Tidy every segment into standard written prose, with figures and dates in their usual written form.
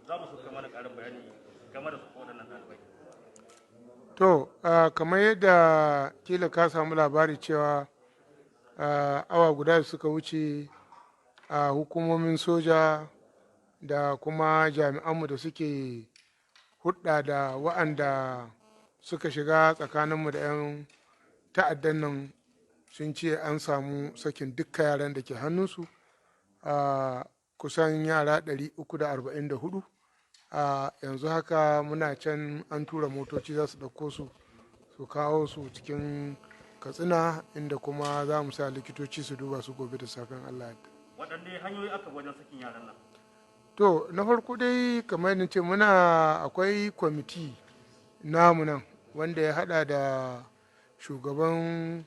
Za mu so kai mana ƙarin bayani game da su waɗannan ɗalibai. To, kamar yadda kila ka samu labari cewa awa guda da suka wuce a hukumomin soja da kuma jami'anmu da suke hudda da wa'anda suka shiga tsakaninmu da 'yan ta'addan nan sun ce an samu sakin dukkan yaran da ke hannunsu, kusan yara 344. A yanzu haka muna can, an tura motoci za su ɗauko su su kawo su cikin Katsina, inda kuma za mu sa likitoci su duba su gobe da safen Allah yadda. Waɗanne hanyoyi aka wajen sakin yaran nan? To, na farko dai, kamar yadda ce muna akwai kwamiti namu nan wanda ya hada da shugaban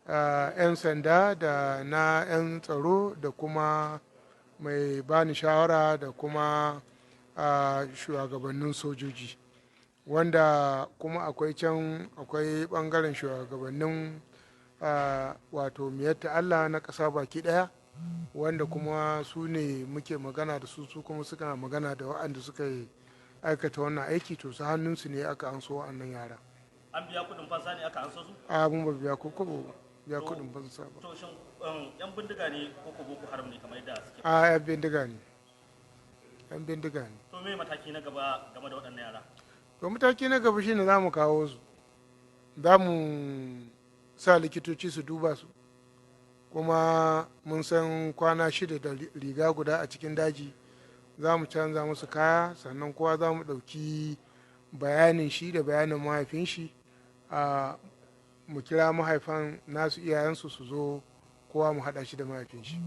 'yan sanda da na 'yan tsaro da kuma mai bani shawara da kuma shugabannin sojoji, wanda kuma akwai can akwai bangaren shugabannin wato Miyetti Allah na ƙasa baki ɗaya, wanda kuma su ne muke magana da su, su kuma suka magana da waɗanda suka yi aikata wannan aiki. To, su hannunsu ne aka anso wa'annan yara. An biya kuɗin fansa ne aka anso su? A, mun ba biya ko kobo ba, biya kuɗin fansa ba. To, shin yan bindiga ne ko ko Boko Haram ne kamar yadda suke? A, yan bindiga ne, yan bindiga ne. To, me mataki na gaba game da waɗannan yara? To, mataki na gaba shine za mu kawo su, za mu sa likitoci su duba su, kuma mun san kwana 6 da riga guda a cikin daji, za mu canza musu kaya. Sannan kowa za mu ɗauki bayanin shi da bayanin mahaifin shi, a mu kira mahaifan nasu, iyayensu su zo, kowa mu haɗa shi da mahaifin shi.